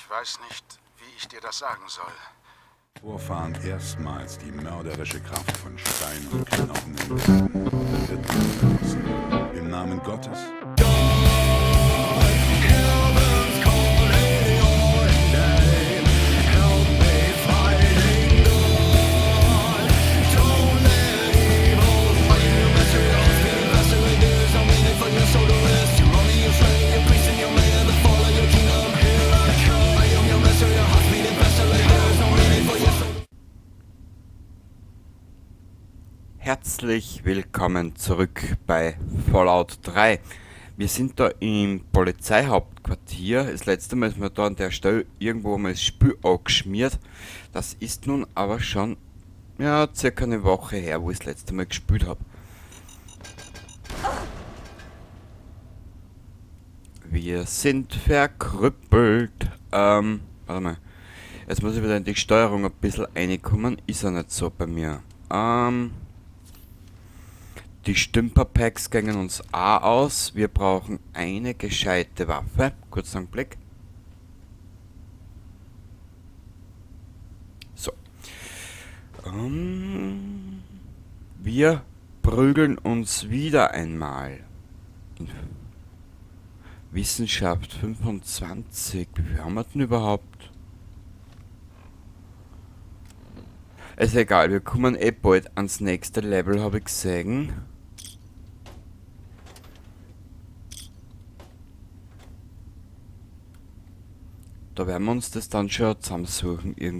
Ich weiß nicht, wie ich dir das sagen soll. Vorfahren erstmals die mörderische Kraft von Stein und Knochen entdeckten, wird verlassen. Im Namen Gottes. Herzlich willkommen zurück bei Fallout 3. Wir sind da im Polizeihauptquartier. Das letzte Mal ist mir da an der Stelle irgendwo mal das Spiel angeschmiert. Das ist nun aber schon, ja, circa eine Woche her, wo ich das letzte Mal gespielt hab. Wir sind verkrüppelt. Warte mal. Jetzt muss ich wieder in die Steuerung ein bisschen reinkommen. Ist ja nicht so bei mir. Die Stümperpacks gingen uns auch aus. Wir brauchen eine gescheite Waffe. Kurzen Augenblick. So. Wir prügeln uns wieder einmal. Wissenschaft 25. Wie viel haben wir denn überhaupt? Ist egal, wir kommen eh bald ans nächste Level, hab ich gesehen. Da werden wir uns das dann schon zusammensuchen. Wir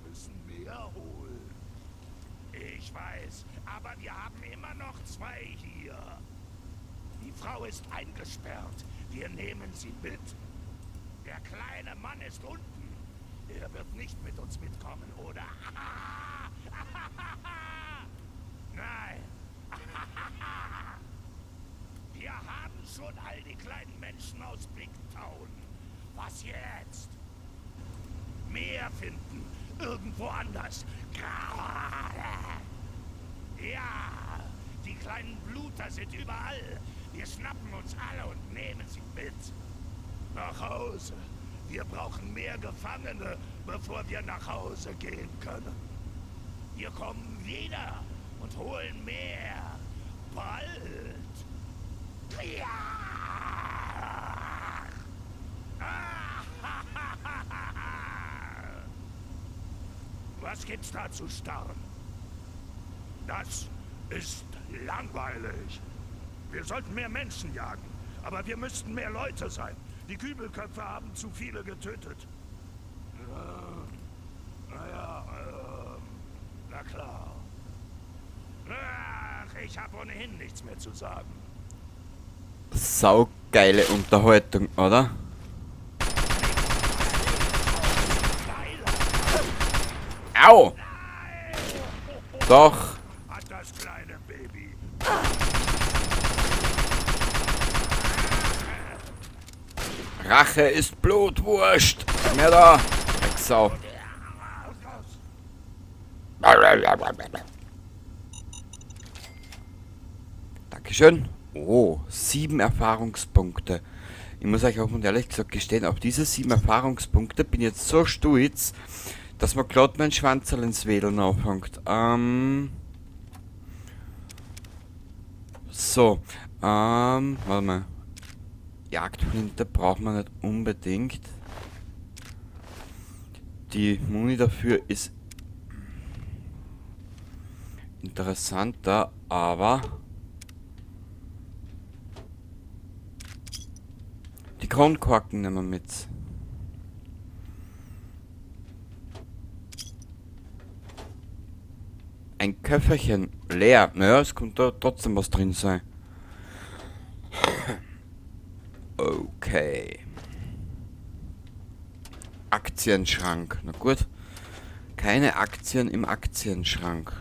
müssen mehr holen. Ich weiß, aber wir haben immer noch 2 hier. Die Frau ist eingesperrt. Wir nehmen sie mit. Der kleine Mann ist unten. Er wird nicht mit uns mitkommen, oder? Nein. Wir haben schon all die kleinen Menschen aus Big Town. Was jetzt? Mehr finden. Irgendwo anders. Ja, die kleinen Bluter sind überall. Wir schnappen uns alle und nehmen sie mit. Nach Hause. Wir brauchen mehr Gefangene, bevor wir nach Hause gehen können. Wir kommen wieder und holen mehr. Bald. Ja! Was gibt's da zu starren? Das ist langweilig. Wir sollten mehr Menschen jagen, aber wir müssten mehr Leute sein. Die Kübelköpfe haben zu viele getötet. Naja, na klar. Ach, ich hab ohnehin nichts mehr zu sagen. Saugeile Unterhaltung, oder? Au! Doch! Hat das kleine Baby. Rache ist Blutwurst! Mehr da! Drecksau! Dankeschön! Oh, 7 Erfahrungspunkte. Ich muss euch auch und ehrlich gesagt gestehen, auf diese 7 Erfahrungspunkte bin ich jetzt so stolz, dass man glatt mein Schwanzerl ins Wedeln anfängt. So, warte mal. Jagdflinte braucht man nicht unbedingt. Die Muni dafür ist interessanter, aber die Kronkorken nehmen wir mit. Ein Köfferchen leer. Naja, es könnte da trotzdem was drin sein. Okay. Aktienschrank. Na gut. Keine Aktien im Aktienschrank.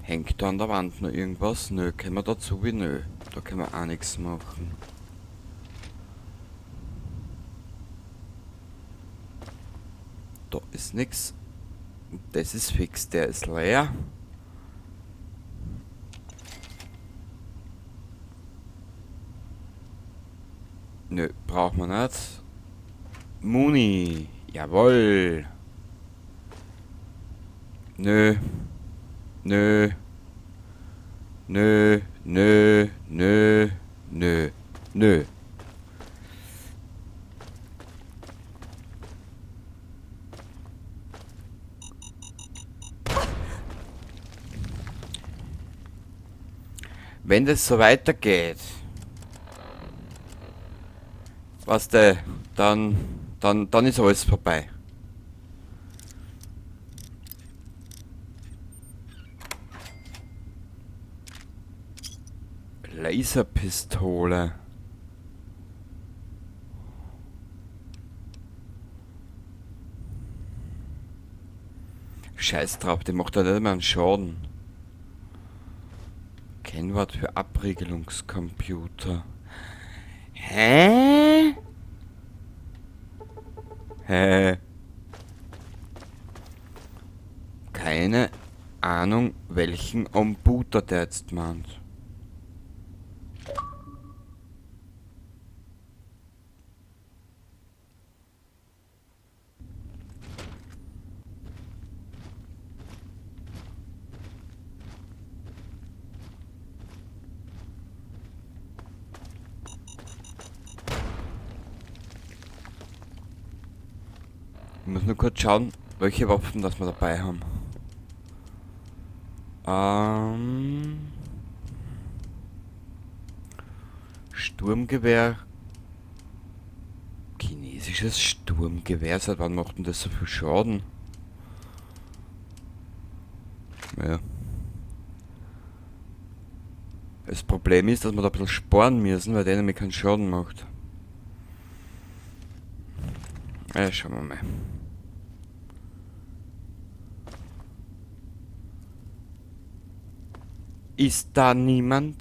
Hängt da an der Wand noch irgendwas? Nö, können wir dazu wie nö. Da können wir auch nichts machen. Da ist nix. Das ist fix, der ist leer. Nö, braucht man nicht. Muni, jawohl. Nö. Nö. Nö, nö, nö, nö, nö. Wenn das so weitergeht, was der, dann ist alles vorbei. Laserpistole. Scheiß drauf, die macht ja nicht mehr einen Schaden. Kennwort für Abriegelungscomputer. Hä? Hä? Keine Ahnung, welchen Computer der jetzt meint. Ich muss nur kurz schauen, welche Waffen das wir dabei haben. Sturmgewehr. Chinesisches Sturmgewehr. Seit wann macht denn das so viel Schaden? Ja. Das Problem ist, dass wir da ein bisschen sparen müssen, weil der nämlich keinen Schaden macht. Ja, schauen wir mal. Ist da niemand?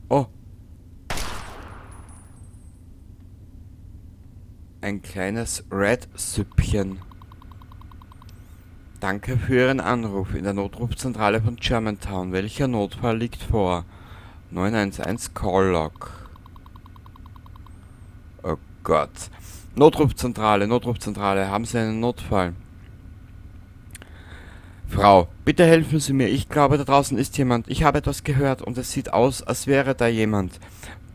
Oh. Ein kleines Red-Süppchen. Danke für Ihren Anruf in der Notrufzentrale von Germantown. Welcher Notfall liegt vor? 911 Call Log. Oh Gott. Notrufzentrale, Notrufzentrale. Haben Sie einen Notfall? Frau, bitte helfen Sie mir. Ich glaube, da draußen ist jemand. Ich habe etwas gehört und es sieht aus, als wäre da jemand.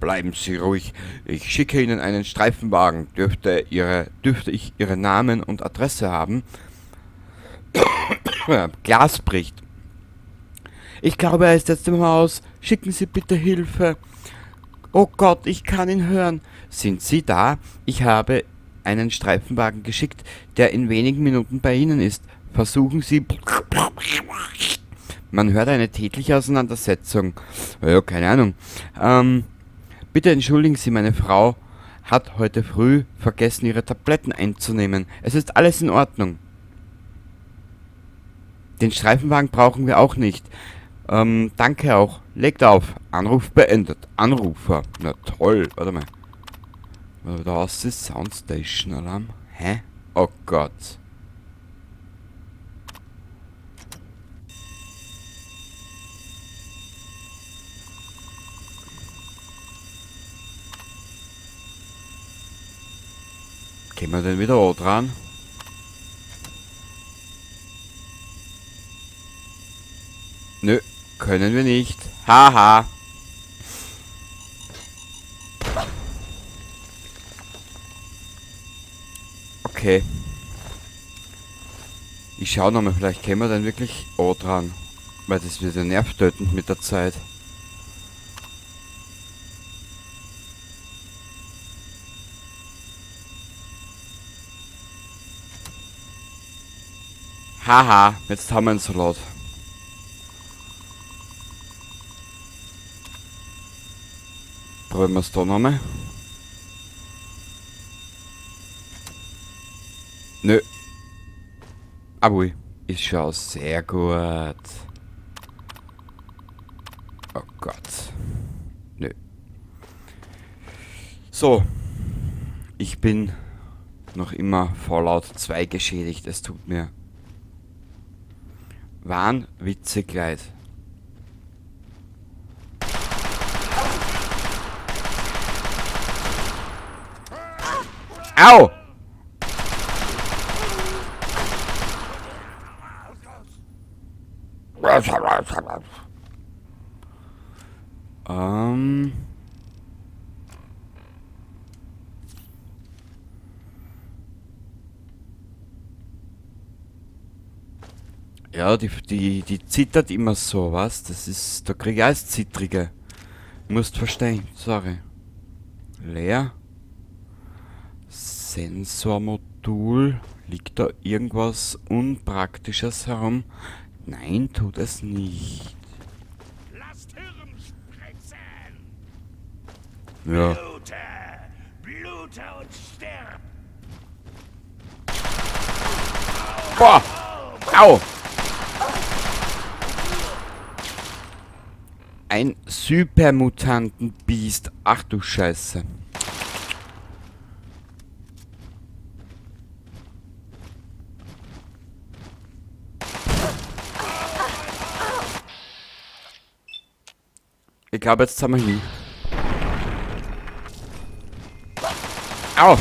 Bleiben Sie ruhig. Ich schicke Ihnen einen Streifenwagen. Dürfte ich Ihre Namen und Adresse haben? Glas bricht. Ich glaube, er ist jetzt im Haus. Schicken Sie bitte Hilfe. Oh Gott, ich kann ihn hören. Sind Sie da? Ich habe einen Streifenwagen geschickt, der in wenigen Minuten bei Ihnen ist. Versuchen Sie... Man hört eine tätliche Auseinandersetzung. Ja, keine Ahnung. Bitte entschuldigen Sie, meine Frau hat heute früh vergessen, ihre Tabletten einzunehmen. Es ist alles in Ordnung. Den Streifenwagen brauchen wir auch nicht. Danke auch. Legt auf. Anruf beendet. Anrufer. Na toll. Warte mal. Da ist das Soundstation Alarm. Hä? Oh Gott. Gehen wir denn wieder auch dran? Nö, können wir nicht. Haha. Okay. Ich schau nochmal, vielleicht kämen wir dann wirklich auch dran. Weil das wird ja nervtötend mit der Zeit. Haha, jetzt haben wir einen Salat. Probieren wir es da nochmal. Nö. Abui. Ist schon sehr gut. Oh Gott. Nö. So. Ich bin noch immer Fallout 2 geschädigt. Es tut mir wahnwitzig leid. Au! Ja, die zittert immer so, was? Das ist, da krieg ich alles Zittrige. Musst verstehen, sorry. Leer. Sensormodul. Liegt da irgendwas Unpraktisches herum? Nein, tut es nicht. Lasst Hirn spritzen! Ja. Blute! Blute und stirb! Boah! Au! Ein Supermutantenbiest. Ach du Scheiße. Ich glaube, jetzt sind wir hin. Au!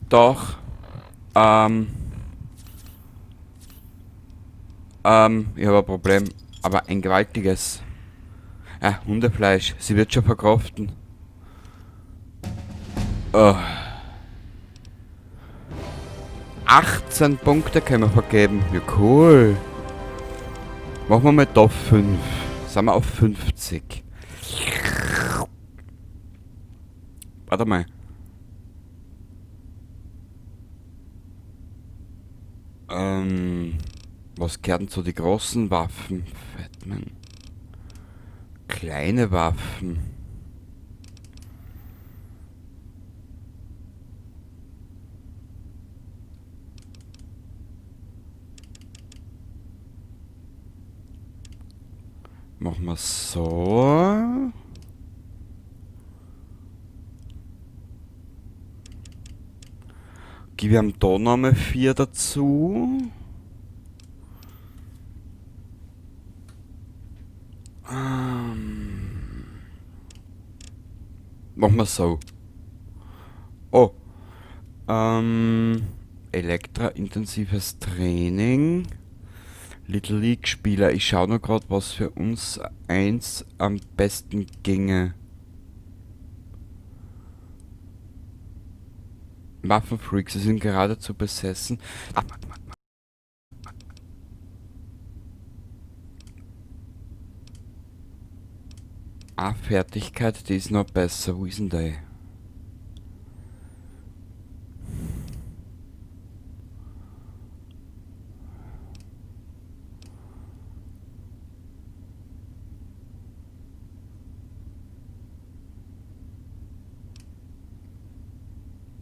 Doch. Ich habe ein Problem. Aber ein gewaltiges. Hundefleisch. Sie wird schon verkraften. Oh. 18 Punkte können wir vergeben. Ja, cool. Machen wir mal da 5. Sind wir auf 50. Warte mal. Was gehört denn zu den großen Waffen? Fatman. Kleine Waffen. Machen wir so. Gib ihm da nochmal 4 dazu. Machen wir so. Oh. Elektra-intensives Training. Little League Spieler. Ich schau nur grad, was für uns eins am besten ginge. Waffenfreaks, sie sind geradezu besessen. A-Fertigkeit, die ist noch besser. Wo ist denn die?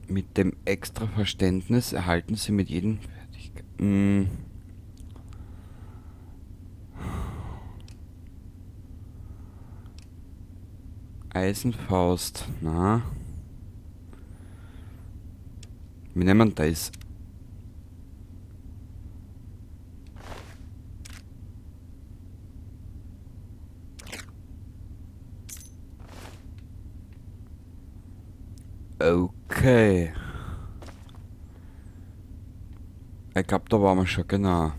Mit dem extra Verständnis erhalten Sie mit jedem Fertigkeit. Eisenfaust, na. Wir nehmen das. Okay. Ich glaub, da waren wir schon, genau.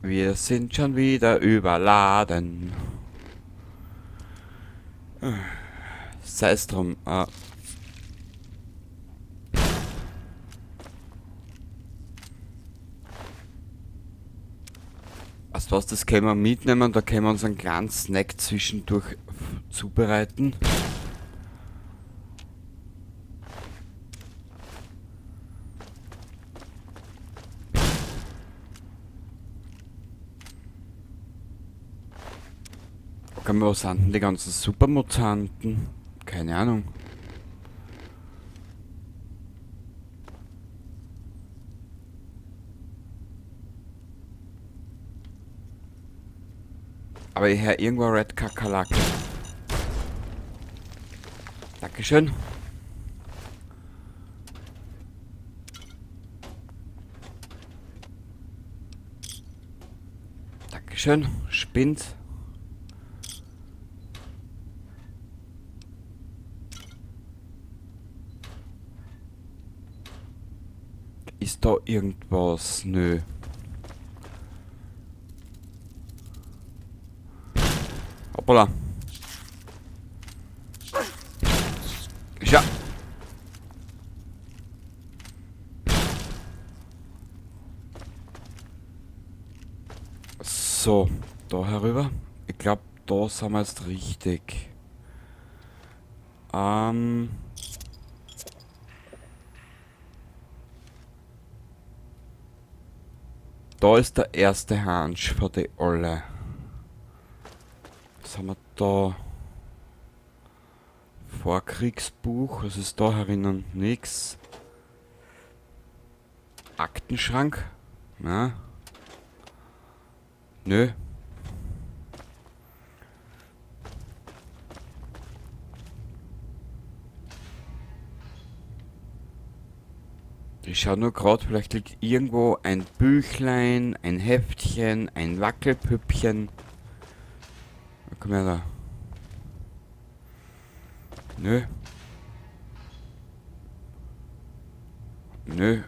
Wir sind schon wieder überladen. Sei es drum. Weißt du was, das können wir mitnehmen, da können wir uns einen kleinen Snack zwischendurch zubereiten. frage mich, wo sind denn die ganzen Supermutanten? Keine Ahnung. Aber ich höre irgendwo Red Kakerlake. Dankeschön. Dankeschön. Spinnt. Ist da irgendwas? Nö. Hoppala. Ja. So, da herüber. Ich glaub, da sind wir jetzt richtig. Da ist der erste Hansch für die alle. Was haben wir da? Vorkriegsbuch. Was ist da herinnen? Nix. Aktenschrank? Na? Nö. Ich schau nur grad, vielleicht liegt irgendwo ein Büchlein, ein Heftchen, ein Wackelpüppchen. Komm her da. Nö. Nö.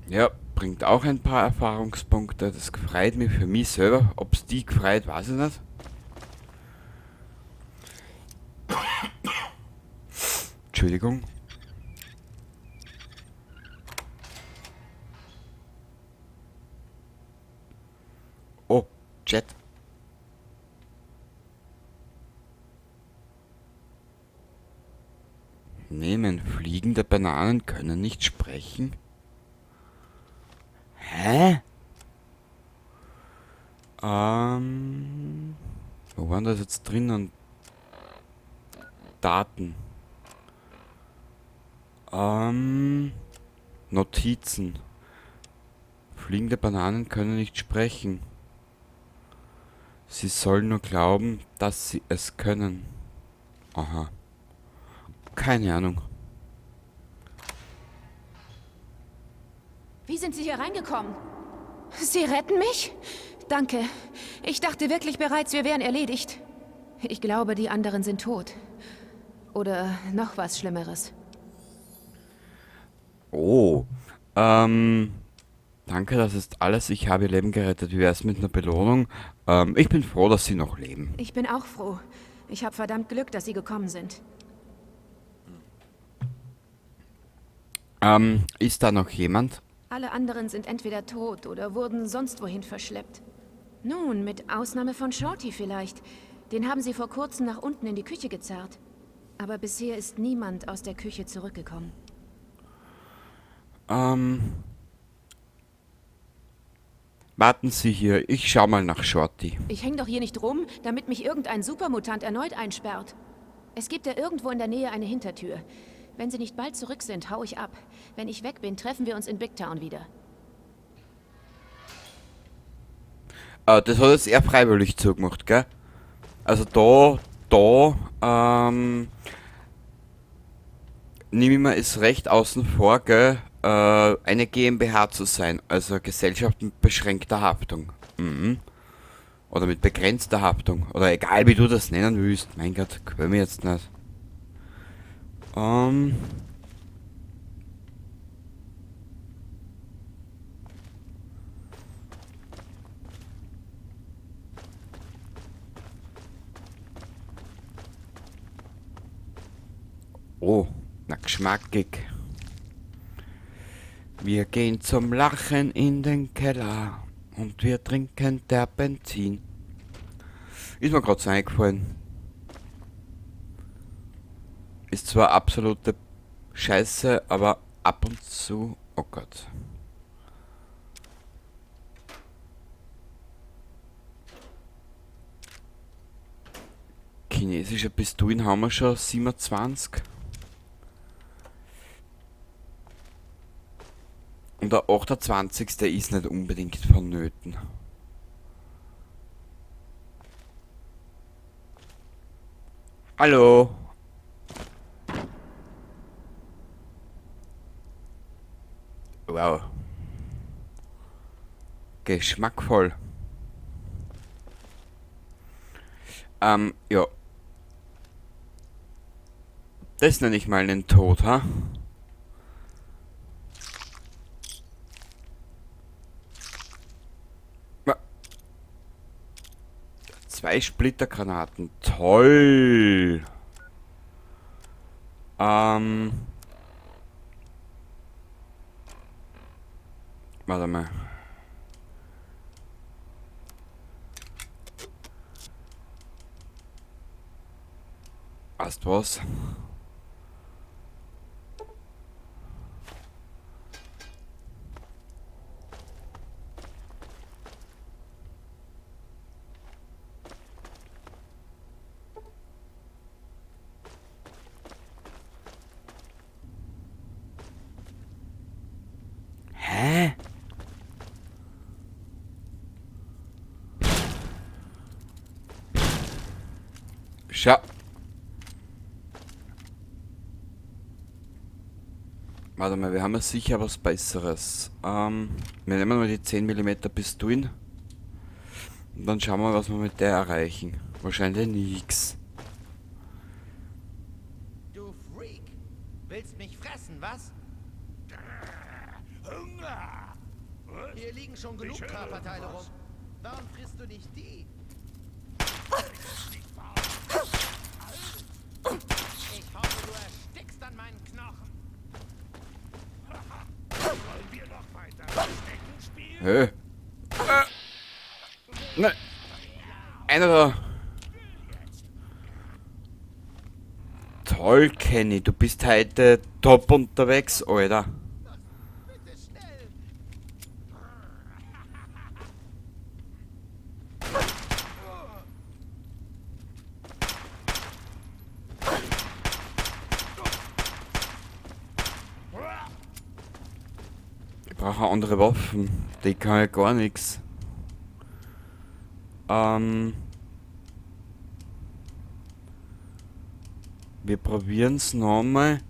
Ja, bringt auch ein paar Erfahrungspunkte. Das freut mich für mich selber. Ob's die gefreut, weiß ich nicht. Entschuldigung. Oh, Chat. Nehmen fliegende Bananen können nicht sprechen. Hä? Wo waren das jetzt drinnen? Daten. Notizen. Fliegende Bananen können nicht sprechen. Sie sollen nur glauben, dass sie es können. Aha. Keine Ahnung. Wie sind Sie hier reingekommen? Sie retten mich? Danke. Ich dachte wirklich bereits, wir wären erledigt. Ich glaube, die anderen sind tot. Oder noch was Schlimmeres. Oh. Danke, das ist alles. Ich habe Ihr Leben gerettet. Wie wär's mit einer Belohnung? Ich bin froh, dass Sie noch leben. Ich bin auch froh. Ich hab verdammt Glück, dass Sie gekommen sind. Ist da noch jemand? Alle anderen sind entweder tot oder wurden sonst wohin verschleppt. Nun, mit Ausnahme von Shorty vielleicht. Den haben sie vor kurzem nach unten in die Küche gezerrt. Aber bisher ist niemand aus der Küche zurückgekommen. Warten Sie hier, ich schau mal nach Shorty. Ich häng doch hier nicht rum, damit mich irgendein Supermutant erneut einsperrt. Es gibt ja irgendwo in der Nähe eine Hintertür. Wenn Sie nicht bald zurück sind, hau ich ab. Wenn ich weg bin, treffen wir uns in Big Town wieder. Das hat jetzt er freiwillig zugemacht, gell? Also da nehme ich mir es recht außen vor, gell, eine GmbH zu sein, also Gesellschaft mit beschränkter Haftung. Oder mit begrenzter Haftung. Oder egal wie du das nennen willst. Mein Gott, quäl mich jetzt nicht. Oh, na geschmackig. Wir gehen zum Lachen in den Keller und wir trinken Terpentin. Ist mir grad so eingefallen. Ist zwar absolute Scheiße, aber ab und zu... Oh Gott. Chinesische Pistolen haben wir schon 27. Und der 28. Ist nicht unbedingt vonnöten. Hallo. Wow. Geschmackvoll. Ja. Das nenne ich mal einen Tod, ha? Zwei Splittergranaten. Toll. Warte mal. Weißt du was? Hä? Schau. Warte mal, wir haben ja sicher was Besseres. Wir nehmen mal die 10 Millimeter Pistolen. Und dann schauen wir, was wir mit der erreichen. Wahrscheinlich nix. Du Freak! Willst mich fressen, was? Hunger! Was? Hier liegen schon genug Ich höre Körperteile was. rum. Warum frisst du nicht die? Ich hoffe, du erstickst an meinen Knochen. Wollen wir noch weiter Verstecken spielen? Hä? Nein. Einer da. Toll, Kenny. Du bist heute top unterwegs, Alter. Bitte schnell. Ich brauche andere Waffen. Die kann ja gar nix. Wir probieren's nochmal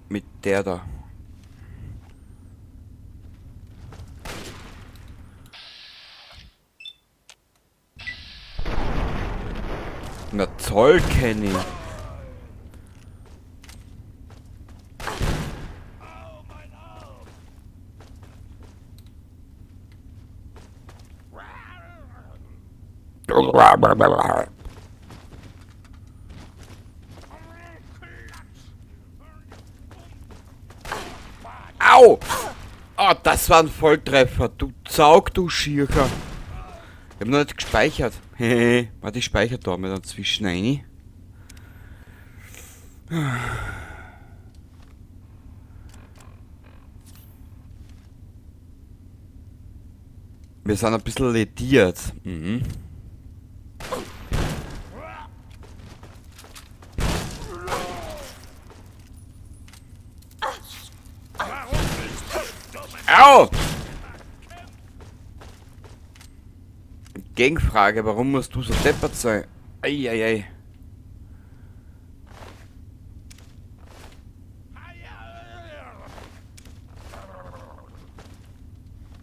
mit der da. Na toll, Kenny. Au! Oh, das war ein Volltreffer. Du Zaug, du Schiercher. Ich hab noch nicht gespeichert. Hehe. Warte, ich speichere da mal dazwischen rein. Wir sind ein bisschen lediert. Au! Gegenfrage, warum musst du so deppert sein? Ei, ei, ei.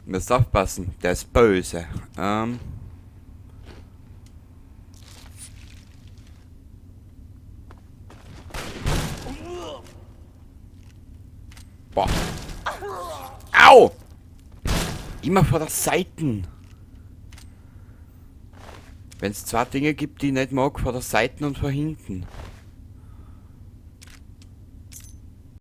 Müsst aufpassen, der ist böse. Boah. Au! Immer vor der Seite. Wenn's zwei Dinge gibt, die ich nicht mag, vor der Seite und vor hinten.